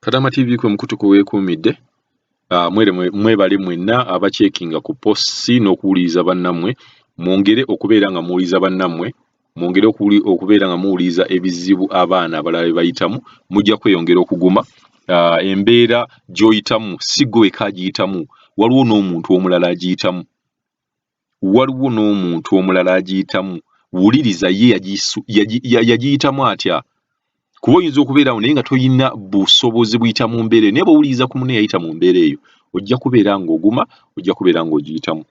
Kadama TV kwe mukutu kwe weekuumidde. Mwere mwebale mwenna abacekinga ku posts n'okuwuliriza bannammwe, mwongere okubeera nga muwuliriza bannammwe, mwongere okubeera nga muwuliriza ebizibu abaana abalala bye bayitamu, mujja kweyongera okuguma. Embeera gy'oyitamu si ggwe wekka agiyitamu, waliwo n'omuntu omulala agiyitamu. Waliwo n'omuntu omulala agiyitamu. Wuliriza ye yagiyitamu atya? Kuba oyinza okubeerawo naye nga toyina busobozi buyita mu mbeera eyo, naye bw'owuliriza ku munno eyayita mu mbeera eyo, ojja kubeera ng'oguma, ojja kubeera ng'ogiyitamu.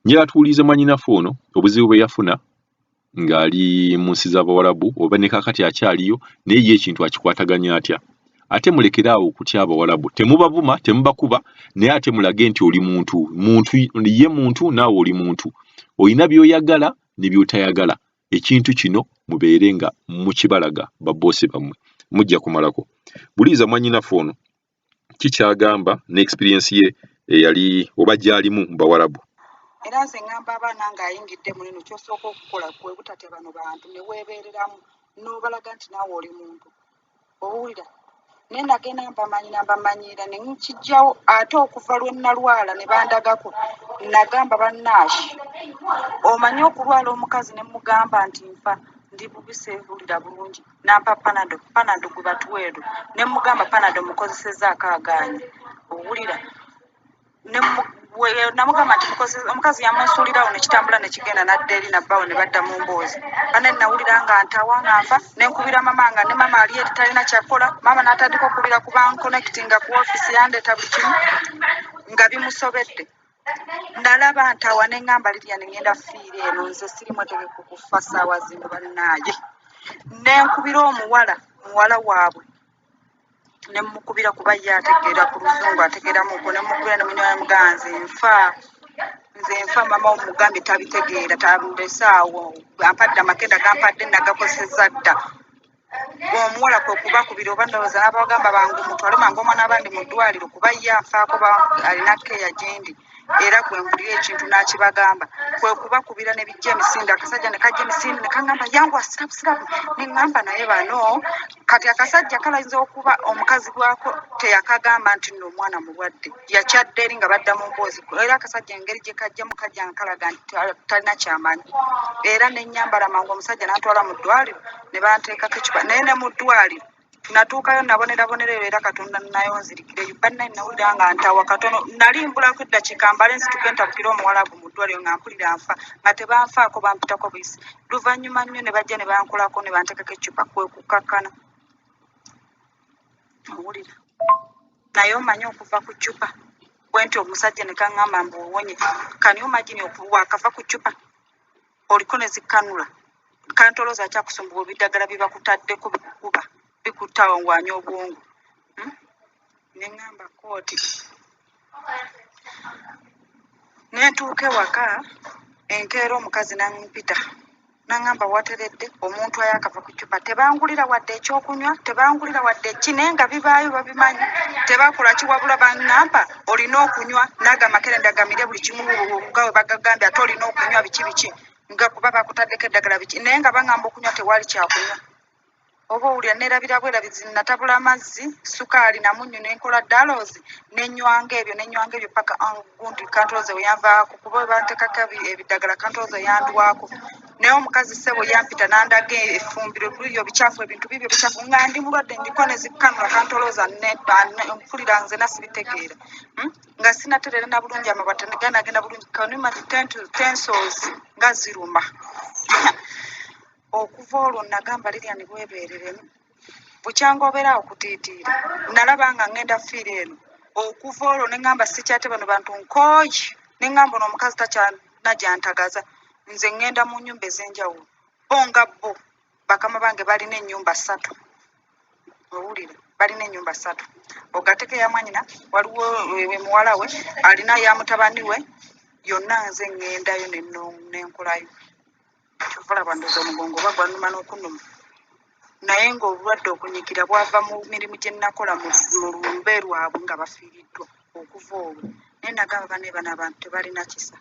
Njagala tuwulirize mwannyinaffe ono obuzibu bwe yafuna ng'ali mu nsi z'Abawarabu oba ne kaakati akyaliyo, naye ye ekintu akikwataganya atya? Ate mulekere awo okutya Abawarabu, temubavuma, temubakuba, naye ate mulage nti oli muntu, muntu ye muntu naawe oli muntu, olina by'oyagala ne by'otayagala. Ekintu kino mubeere nga mukibalaga babboosi bammwe, mujja kumalako. Buliiza mwannyinaffe ono ki ky'agamba ne experience ye eyali oba gy'alimu mu Bawarabu. Era nze ŋŋamba abaana ng'ayingidde munene, ky'osooka okukola kwe butatya bano bantu ne weebeereramu n'obalaga nti naawe oli muntu, owulira? Naye nagenda mbamanyira, mbamanyiira ne nkijjawo. Ate okuva lwe nalwala ne bandagako, nagamba bannaashi, omanyi okulwala omukazi ne mugamba nti nfa, ndi bubi, seewulira bulungi, nampa Panado, Panado gwe batuweeru, ne mugamba Panado mukozesezaako, agaanye, owulira? Namugamba nti omukazi yamunsuulirawo nekitambula nekigenda, nadda eri nabbawo ne badda mu mboozi. Ane nawulira nga ntawa nga nfa, nenkubira mama nga ne mama ali eri talina kyakola. Mama n'atandika okubira ku banconnectinga ku ofiisi, yandeeta buli kimu nga bimusobedde. Nalaba ntawa ne ŋŋamba, "Lirya ne ŋŋenda fiira eno, nze siri mwetegefu kufa ssaawa zino bannaaye." Nenkubira omuwala, muwala waabwe, ne mukubira kuba ye ategeera ku luzungu, ategeeramuko. Ne mukubira ne munywa, mugamba, "Nze nfa, nze nfa." Mama omugambye tabitegeera, tambesaawo, ampadde amakenda gampadde nagakozeseza dda. Omuwala kwe kubakubira oba ndowooza n'abagamba, "Bangu mutwale mangu omwana abandi mu ddwaliro," kuba ye anfaako, alina keya gyendi era gwe mpulira ekintu n'akibagamba. Kwe kubakubira ne bijja emisinde, akasajja ne kajja emisinde ne kaŋŋamba, "Yangu, asirabu sirabu." Ne ŋŋamba, "Naye bano kati akasajja kalayinza okuba omukazi gwako teyakagamba nti nno omwana mulwadde." Yakyadde eri nga badda mu mboozi, era akasajja engeri gye kajjamu kajja nga kalaga nti talina kyamanyi. Era ne nnyambala mangu, omusajja n'antwala mu ddwaliro ne banteekako ekiba. Naye ne mu ddwaliro natuukayo nabonerabonera eyo, era Katonda nayo nzirikireyo. Bannaye, nawulira nga ntawa katono, nali mbulako eddakiika mbale nzituke ntabukire omuwalabu mu ddwaliro, nga mpulira nfa, nga tebanfaako, bampitako buyisi. Luvannyuma nnyo ne bajja ne bankolako ne banteekako eccupa, kwe kukakkana, owulira? Naye omanyi okuva ku ccupa bwe nti omusajja ne kaŋŋamba mbu owonye. Can you imagine wakava ku ccupa oliko ne zikkanula kantolooza akyakusumbuwa, ebiddagala bye bakutaddeko bikukuba, bikutawanya obwongo, Ne ŋŋamba kooti ne ntuuka ewaka enkeera, omukazi n'ampita n'aŋŋamba, "Wateredde?" Omuntu ayakava ku ccupa, tebangulira wadde ekyokunywa, tebangulira wadde ki, naye nga bibaayo babimanyi, tebakola kiwabula. Baŋŋamba, "Olina okunywa naaga amakerenda gamire buli kimu nga we bagagambye, ate olina okunywa biki biki, nga kuba bakutaddeko eddagala biki." Naye nga baŋŋamba okunywa, tewali kyakunywa, oba owulira? Neerabira bwerabizi, natabula amazzi, sukaali namunnyu, nenkola daloozi, nenywanga ebyo, nenywanga ebyo paka gundi kantoloze we yanvaako, kuba we banteekako ebiddagala kantoloze yandwako. Naye omukazi ssebo yampita n'andaga effumbiro bibyo bikyafu, ebintu bibyo bikyafu, nga ndi mulwadde, ndiko ne zikkanula kantolooza, mpulira nze nasibitegeera, Nga sinatereera na bulungi, amabwa teganagenda bulungi. Kanimati tonsils nga ziruma. Okuva olwo nagamba, "Lirian, weebeereremu bukyanga obeeraawo kutiitiira." Nalaba nga ŋŋenda fiira eno. Okuva olwo ne ŋŋamba, "Sikyate bano bantu, nkooye." Ne ŋŋamba, "Ono omukazi takyana gyantagaza, nze ŋŋenda mu nnyumba ez'enjawulo." Bo nga bo bakama bange balina ennyumba ssatu, owulira? Balina ennyumba ssatu, ogatteko eya mwanyina, waliwo muwala we alina, ya mutabani we, yonna nze ŋŋendayo nenkolayo. Kyova olaba ndowooza omugongo oba gwanuma n'okunuma, naye ng'obulwadde okunyigira bwava mu mirimu gye nnakola mu lumbe lwabwe nga bafiiriddwa. Okuva olwo naye nagamba, "Bane bano abantu tebalina kisa,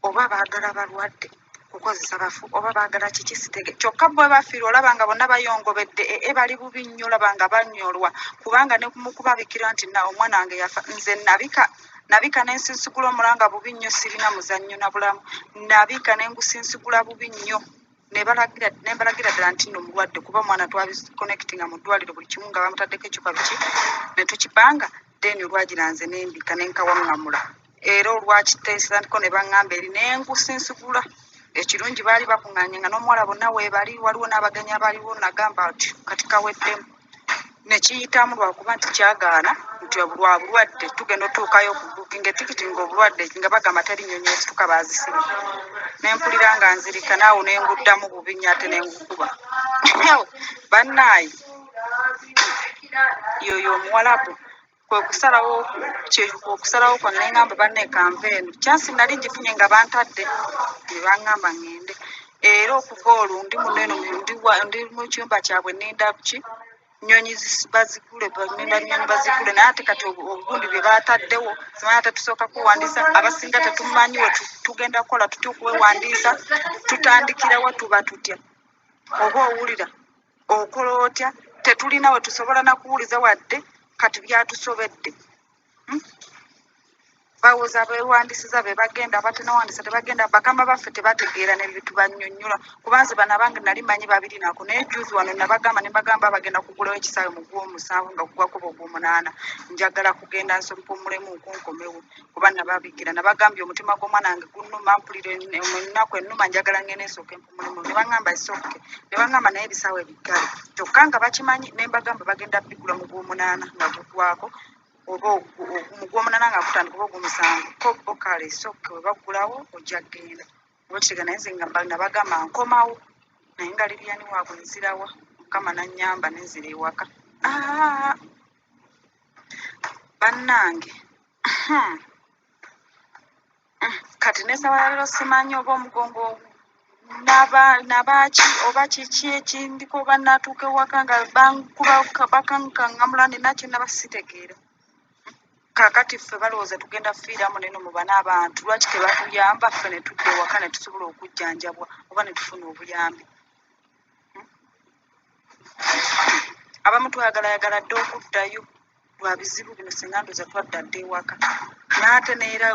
oba baagala balwadde." Kukozesa bafu oba baagala kiki sitege kyokka bwe bafiirwa olaba nga bonna bayongobedde ee bali bubi nnyo olaba nga banyolwa kubanga ne mu kubabikira nti na omwana wange yafa nze nabika nabika ne nsinsigula omulanga bubi nnyo sirina muzannyo na bulamu nabika ne ngusinsigula bubi nnyo nebalagira nembalagira ddala nti nno mulwadde kuba omwana twabiconnectinga mu ddwaliro buli kimu nga bamutaddeko ekyupa biki ne tukipanga then olwagira nze nembika nenkawaŋŋamula era olwakiteesantiko ne baŋŋamba eri nengusinsigula ekirungi baali bakuŋŋaanye nga n'omuwala bonna weebali waliwo n'abagenyi abaliwo nagamba nti kati kaweddemu nekiyitamu lwakuba nti kyagaana nti lwa bulwadde tugenda otuukayo okubukinga etikiti nga obulwadde nga bagamba teri nnyonyi esituka baazisiba nempulira nga nzirika naawo nenguddamu bubi nnyo ate nengukuba bannaaye yoyo omuwalabu kwe kusalawo okusalawo kwange nengamba banne kanve eno kyansi nali ngifunye nga bantadde ne bangamba ngende era okuva olwo ndi muno eno ndi mu kyumba kyabwe ninda ki nnyonyi bazigule ninda nnyonyi bazigule naye ate kati obugundi bye bataddewo simanyi ate tusooka kuwandiisa abasinga tetumanyi we tugenda kukola tutya okwewandiisa tutandikirawa tuba tutya oba owulira okola otya tetulina we tusobola nakuwuliza wadde kati byatusobedde hmm? Bawoza bewandisiza be bagenda abatanawandisa tebagenda bakama baffe tebategeera nebitubanyonyola kuba nze bano abange nali manyi babiri nako naye juzi wano nabagamba nembagamba bagenda kugulawo ekisaawe mu gw'omusanvu nga gugwakuba ogw'omunaana njagala kugenda nsompumulemu nkunkomewo kuba nababikira nabagambye omutima gw'omwana wange gunnuma mpulira ennaku ennuma njagala ngende nsooke mpumulemu ne bangamba isooke ne bangamba naye ebisaawe biggale kyokka nga bakimanyi ne mbagamba bagenda bigula mu gw'omunaana nga gugwako oba mu gw'omunaana nga gutandika oba ogw'omusanvu ko bo kale isooke we baggulawo ojja kugenda oba kitega naye nze nga nabagamba nkomawo naye nga Lilian waabwe nzirawa mukama nannyamba nenzira ewaka ah, bannange hmm. Kati nesaba leero simanyi oba omugongo nabaaki oba kiki ekindiko oba natuuka ewaka nga bankuba bakankaŋŋamula nina kyenaba sitegeera. Kaakati ffe balowooza tugenda fiiramu neno mu bana abantu lwaki tebatuyamba ffe ne tudda ewaka ne tusobola okujjanjabwa oba ne tufuna obuyambi. Abamu twagalayagala dda okuddayo lwa bizibu bino singa ndoza twadda dda ewaka n'ate neera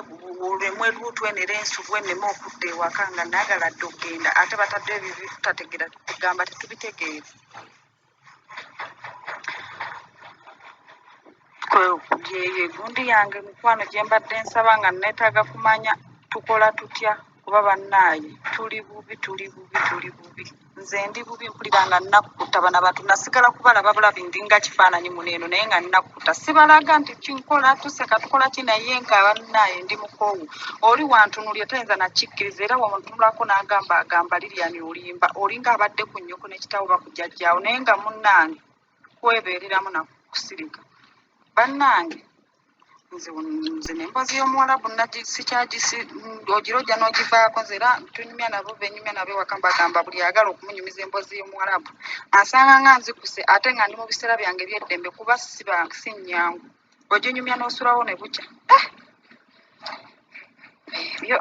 olwemu eruutu eno era ensubu enneme okudda ewaka nga naagala dda okugenda ate batadde ebyo byetutategeera kugamba tetubitegeera. Yeyo egundi yange mukwano gye mbadde nsaba nga neetaaga kumanya tukola tutya kuba bannaaye tuli bubi tuli bubi tuli bubi. Nze ndi bubi mpulira nga nakkuta bano abantu nasigala kubalaba bulabi ndi nga kifaananyi muno eno naye nga nakkuta sibalaga nti kinkola tuseka tukola ki naye nga bannaaye ndi mukoowu oli wantunulira tayinza nakikkiriza era wamutunulako n'agamba agamba Lilian olimba olinga abadde ku nnyoko ne kitaawo bakujjajjaawo naye nga munnange kwebeereramu nakusirika bannange nze nze nemboozi y'omuwalabu sikyagisi ogira ojja n'ogivaako nze era tunyumya nabo benyumya nabo ewaka mbagamba buli ayagala okumunyumiza emboozi y'omuwalabu ansanga nga nzikuse ate nga ndi mu biseera byange eby'eddembe kuba siba si nnyangu oginyumya n'osulawo ne bukya eh! Ebyo.